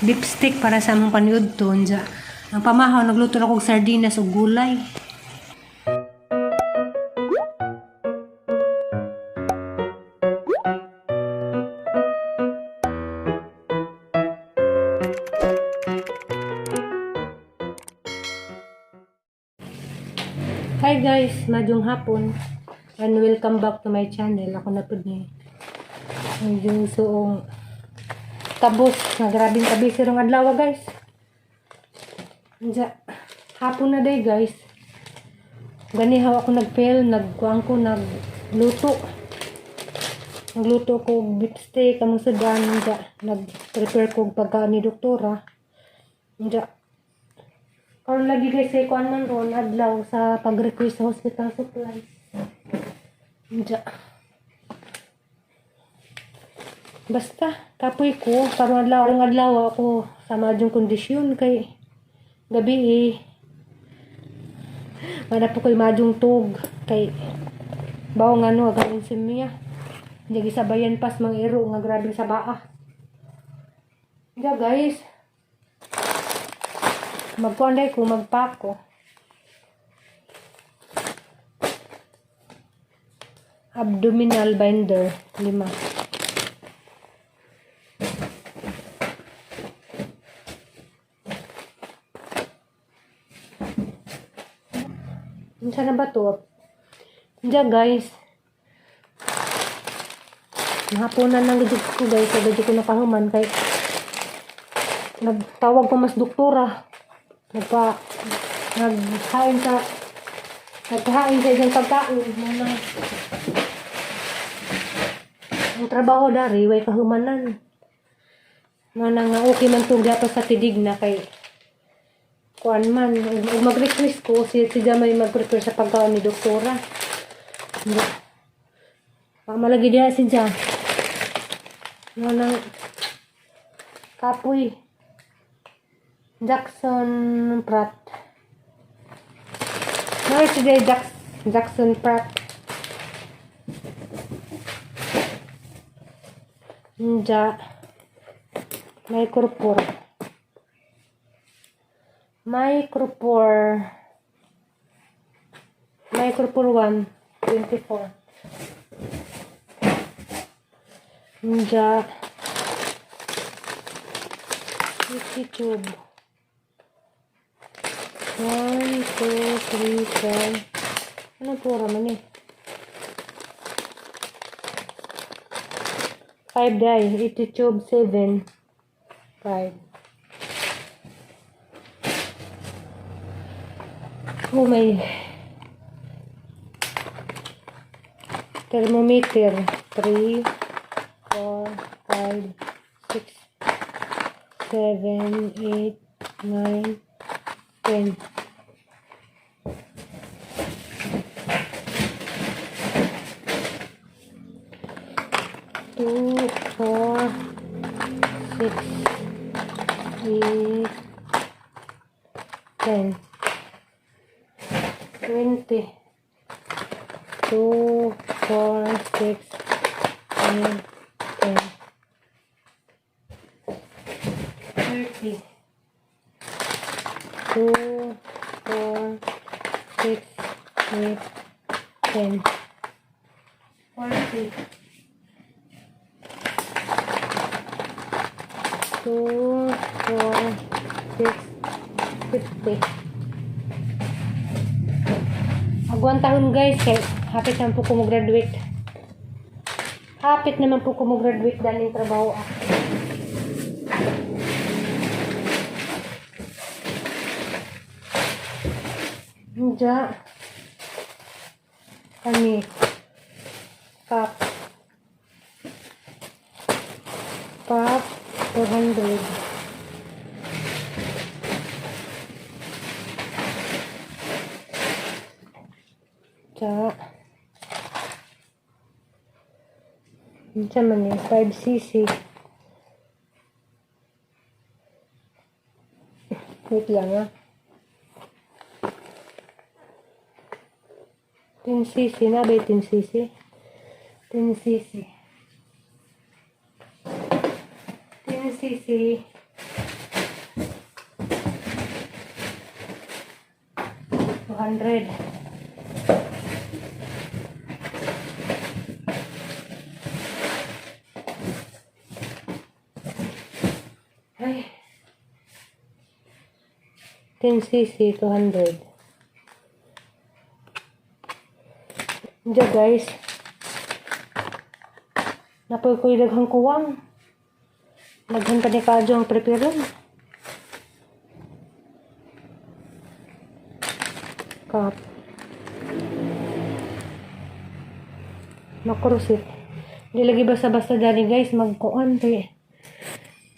Beef steak para sa among paniudto. Unja. Ang pamahaw, nagluto na kog sardinas ug gulay. Hi guys, maayong hapon and welcome back to my channel. Ako na pud ni medyo suong kabos nga grabing kabisi rong adlaw, guys. Unja, hapon na day, guys. Ganihaw ako nag-film, nagkuan ko, nagluto. Nagluto ko og beef steak among sudan, unja, nag-prepare ko og pagkaon ni doktora. Unja, karon lagi, guys, ay kuan man ron adlaw sa pag-request sa hospital supplies. Unja. Basta, kapoy ko. Karong adlaw, karong adlaw ako sa madyong kondisyon kay gabi eh. Wala po ko'y madyong tug kay bawo nga no, agang insomnia. Hindi gisabayan pas mang iro nga grabing sabaa. Diya, guys. Magkuan day ko, magpako. Abdominal binder, lima. Unsa na ba to? Diya, guys. Nahaponan lang gud ko, guys. Sa gud ko nakahuman kay nagtawag pa mas doktora. Nagpa naghain sa isang pagkaon. Muna ang trabaho dari way kahumanan. Muna nga okay man tong pa sa tidig na kay kuan man ug mag-request ko si si may mag-prepare sa pagkaon ni doktora. Hindi. Pamalagi diha si Ja. Muna kapoy. Jackson Pratt. No, si Jackson Pratt. Nja. Micropore. Micropore. Micropore 1. 24. Nja. 50 tube. 1, 2, 3, 4. Ano pura man eh? 5 day. 80 tube, 7. 5. Oh, may thermometer. 3, 4, 5, 6, 7, 8, 9, 10. 2, 4, 6, 8, 10, 20, 2, 4, 6, 8, 10, 30, 2, 4, 6, 8, 10, 40, 2, 4, 6, 50. Agwan taon, guys, kay hapit naman po ko mo-graduate. Hapit naman po ko mo-graduate daling trabaho ako. Diya. Kani. Cup. Cup 400. Diya. Unsa man ni 5 cc. Wait lang ah. 10 cc na ba 10 cc? 10 cc. 10 cc. 200. Ay. 10 cc, 200. Diyan, guys. Napoy ko'y daghang kuwang. Daghan pa ni kaadyo ang preparon. Cup. Makrusit. Di lagi basta-basta dali, guys, magkuan kay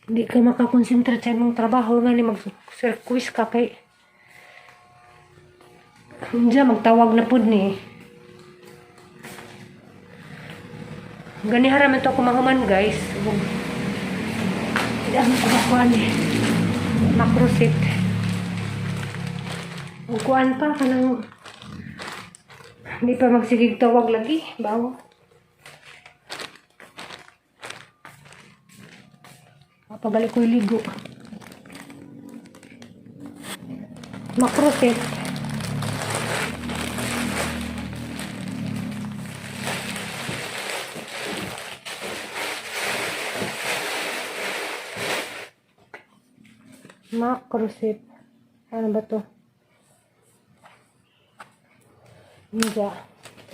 di ka makakonsentrate sa imong trabaho nga ni mag-quiz ka kay Diyan, magtawag na pud ni. Gani hara man to ako mahuman, guys. Hindi ako kumakuan eh. Makrusit. Ug kuan pa kanang hindi pa magsigig tawag lagi. Bawo. Pagali ko'y ligo. Makrusit. Makrusit. Ano ba to? Hindi.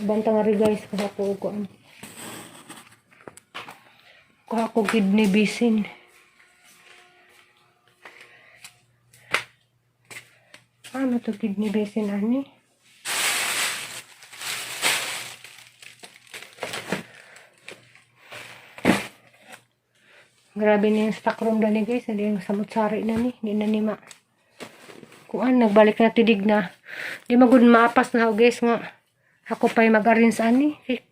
Banta nga rin, guys. Kuha ko kuan. Kuha ko kidney basin. Ano to kidney basin ani? Grabe na yung stock room dani, guys. Hindi yung samot-sari na ni. Hindi na ni ma. Kuan, nagbalik na tidig na. Di magud maapas na ako, guys, nga. Ako pa'y mag-arrange ani. Eh,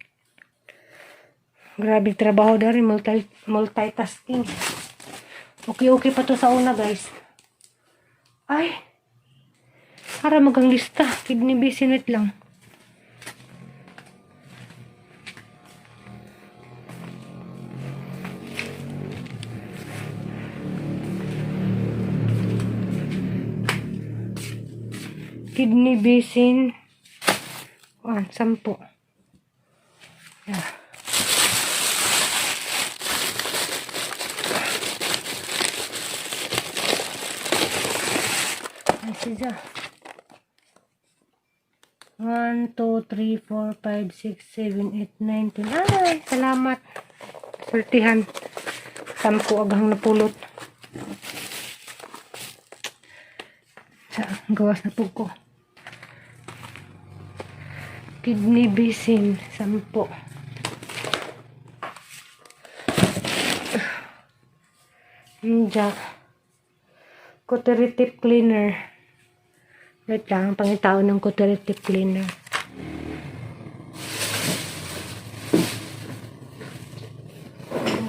grabe trabaho dari, multitasking. Okay pa to sa una, guys. Ay. Para magang lista. Kidney basin, wait lang. Kidney basin. Kuan, 10. Yeah. Ay, siya. 1, 2, 3, 4, 5, 6, 7, 8, 9, 10. Ay, salamat. Sultihan. 10 aghang napulot. Sa, gawas na po ko. Kidney basin, 10. Inja. Cautery tip cleaner. Wait lang, pangitaon ng cautery tip cleaner.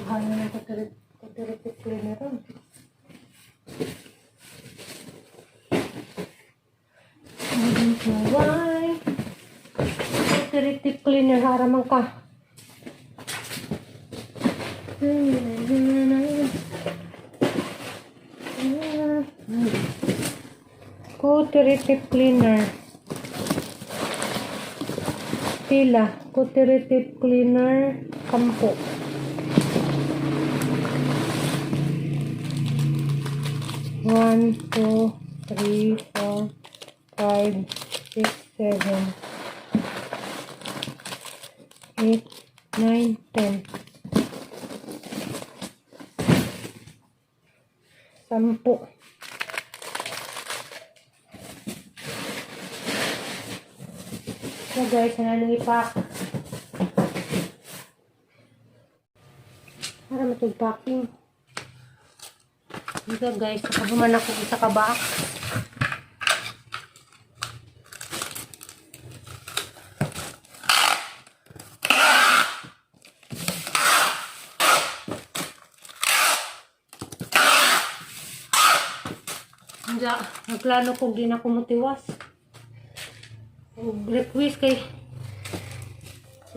Ang ng cautery tip cleaner ron. I don't know why. Cautery tip cleaner, haraman ka. Cautery tip cleaner. Pila. Cautery tip cleaner. Kampo. One, two, three, four, five, six, seven, eight, 9, 10. 10. So guys, ano ipak? Para matug packing. Ito, guys, nakahuman ako sa kabaak. Diya, nagplano ko di na ako mutiwas. Og request kay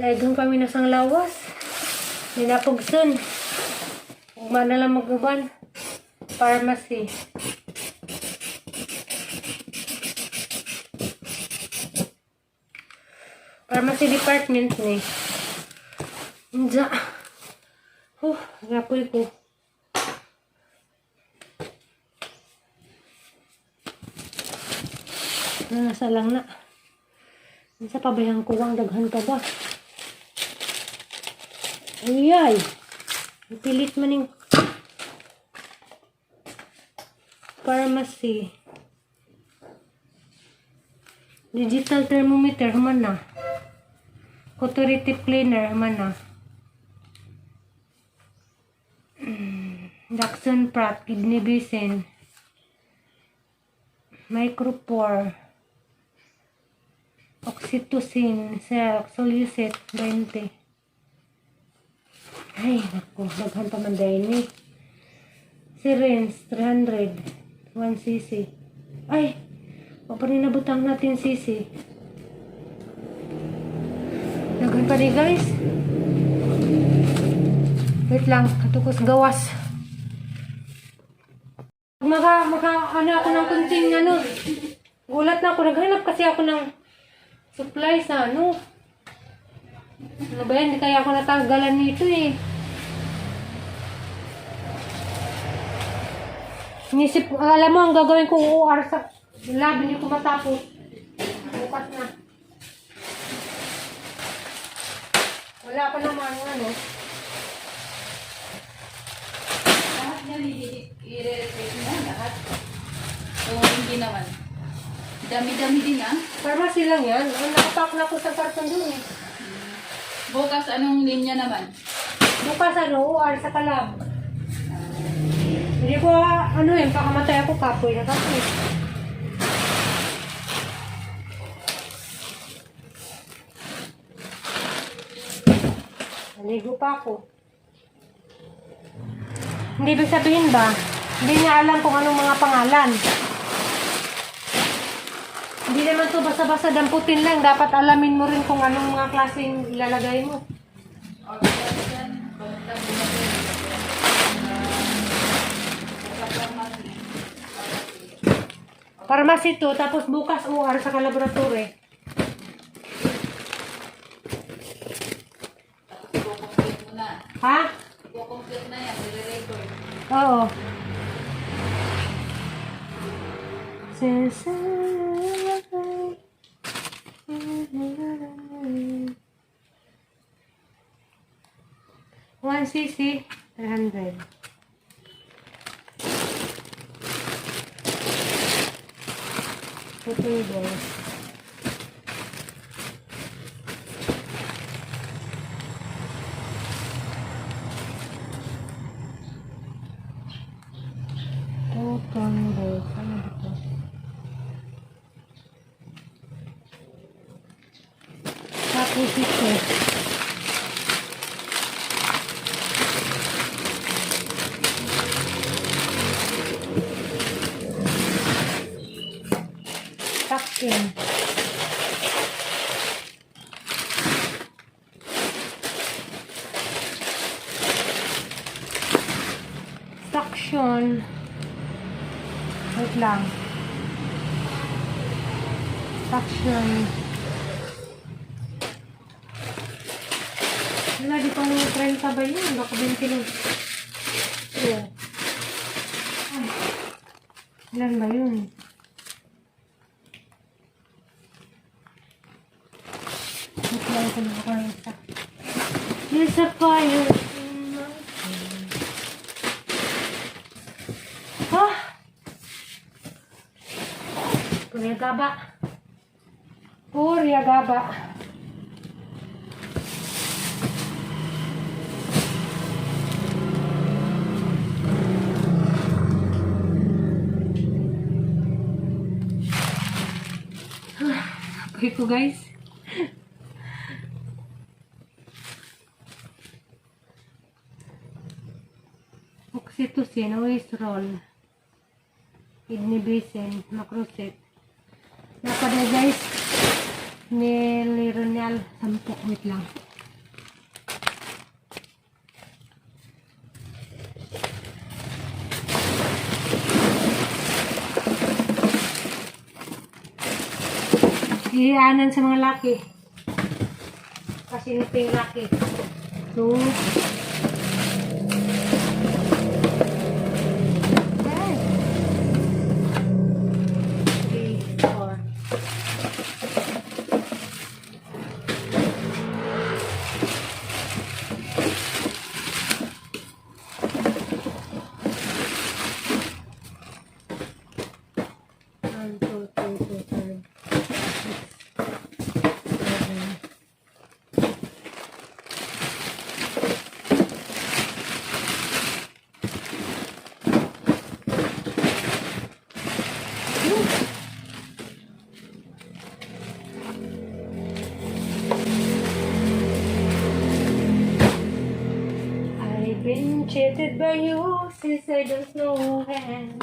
Laidong kami na sang lawas. Di na pugson. Ugma na lang mag-uban. Pharmacy. Pharmacy department ni. Inja. Huh, gapoy ko. Nasa lang na. Sa pabayang kuwang daghan pa ba? Ayay. Pilit man yung pharmacy. Digital thermometer, human na. Cautery tip cleaner, human na. Jackson Pratt, kidney basin. Micropore. Oxytocin, Xerox, Solucet, 20. Ay, naku, daghan pa man dahil ni. Syringe, 300. 1 cc. Ay, wa pa rin nabutang natin cc. Daghan pa rin, guys. Wait lang, katukos gawas. Maka, ano ako ng kunting ano. Gulat na ako, naghanap kasi ako ng supply sa ano. Ano ba yan? Hindi kaya ako natanggalan nito eh. Inisip, alam mo, ang gagawin ko OR sa lab, hindi ko matapos. Bukas na. Wala pa naman ano. Lahat niya i-replace mo lahat. O hindi naman. Dami-dami din ah. Pharmacy lang yan. Ang nakapak na ako sa karton dun eh. Bukas anong linya naman? Bukas ano, OR sa kalab. Hindi ko, ano yun, pakamatay ako kapoy na kapoy. Naligo pa ako. Hindi ibig sabihin ba, hindi niya alam kung anong mga pangalan. Hindi naman to basta-basta damputin lang. Dapat alamin mo rin kung anong mga klaseng ilalagay mo. O, bukas yan. Pumunta bukas. Sa pharmacy. Pharmacy to, tapos bukas OR sa laboratory. Tapos i-complete mo na. Ha? I-complete na yan. I-record. Oo. 1 cc, 300. Ito yung guys. Cotton balls. Ano ba ito? Tapos ito. Tuck in. Suction. Wait lang. Suction. Wala, di pa 30 ba yun? Baka 20 lang. Oo. Ay. Ilan ba yun? Wait lang kung nakakarenta. There's a fire in my brain. Ah! Purya gaba. Purya gaba. Apoy ko, guys. Oxytocin, oestrol, kidney basin, macroset. Napaday, guys. Nilironial, 10. Wait lang. Iianan sa mga laki. Pasinting laki. Two. Ay. Three, four. One, two, three, four, five, six, seven. I've been cheated by you since I don't know when.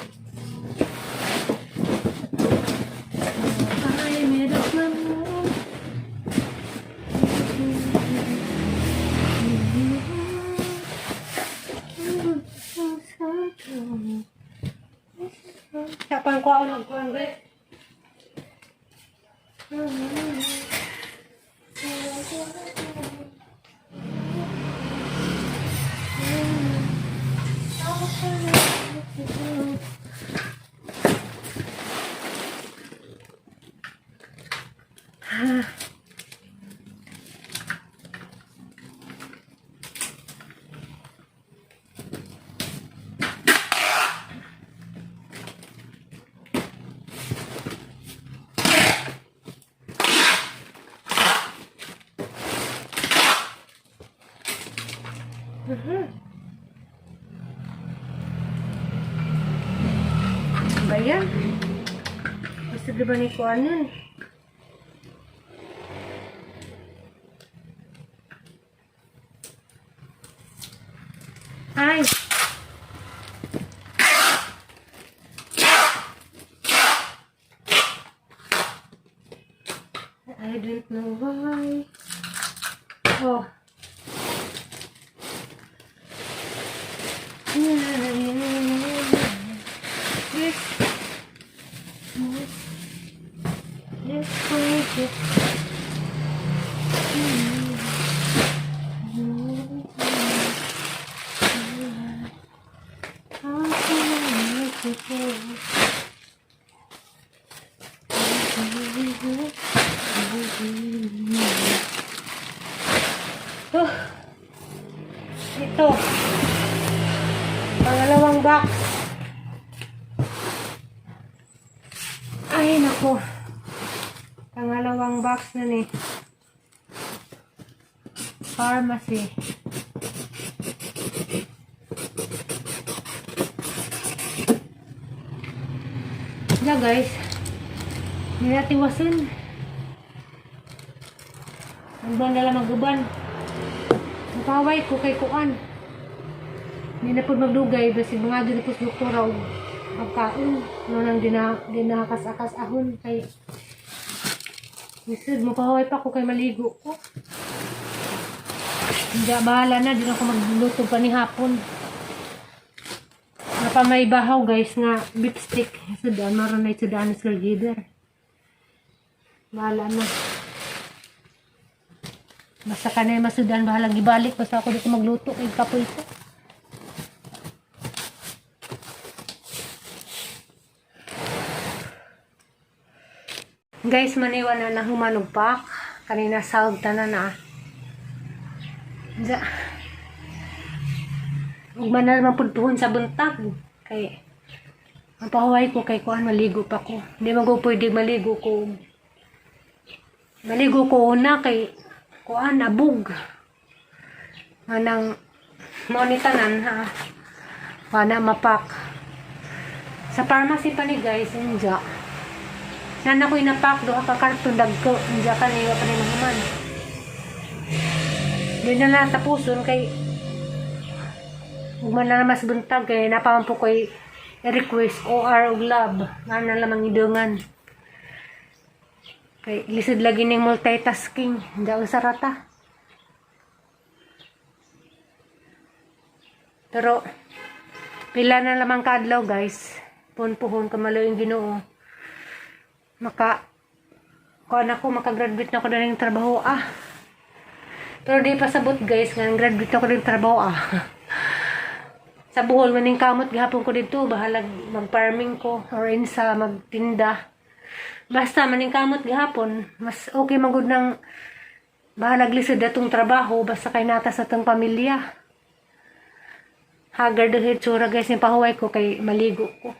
I made up my mind. Siapa ko ako nagkuhan, guys? Ba yan? Basta di ba ni kuhanin? Ay! I don't know why. Oh. This this project. Oh, ito. Pangalawang box. Ay, nako. Pangalawang box na ni. Pharmacy. Yeah, guys. Hindi natin wasin. Ang buwan na lang mag-uban. Napaway ko kay kuan. Hindi na po magdugay. Basig mga doon po sa doktora og pagkaon. Ano nang dinakas-akas ahon kay Lisod, mapahaway pa ko kay maligo ko. Hindi, bahala na. Di na ako magluto pa ni hapon. Napa may bahaw guys nga beef stick. Sa daan, maroon na ito daan sa caregiver. Bahala na. Basta ka na yung masudan, bahala gibalik. Basta ako dito magluto kay kapoy ko. Guys, maniwa na na humanog pak. Kanina sahog tanan na. Diya. Ug man na naman pud puhon sa buntag. Kay ang pahuway ko kay kuan maligo pa ko. Hindi man ko pwede maligo ko. Maligo ko una kay kuan abog. Anang mo ni tanan ha. Wala mapak. Sa pharmacy pa ni guys, inja. Nana ko inapak duha ka karton dagko. Inja ka ni pa ni mahuman. Di na lang tapuson kay ug man na mas buntag kay napaman po ko'y request OR ug lab. Nga na lamang idungan. Kay lisod lagi ning multitasking. Hindi ako sarata. Pero pila na lamang kaadlaw guys. Puhon-puhon kamalo yung Ginoo. Maka kuan ako makagraduate na ako na ng trabaho ah. Pero di pa sabot, guys, nga graduate ako din trabaho ah. Sa Bohol maning kamot gihapon ko dito, bahalag mag-farming ko or insa magtinda. Basta maning kamot gihapon, mas okay man gud nang bahalag lisod atong trabaho basta kay nata sa atong pamilya. Haggard ang hitsura, guys, yung pahuway ko kay maligo ko.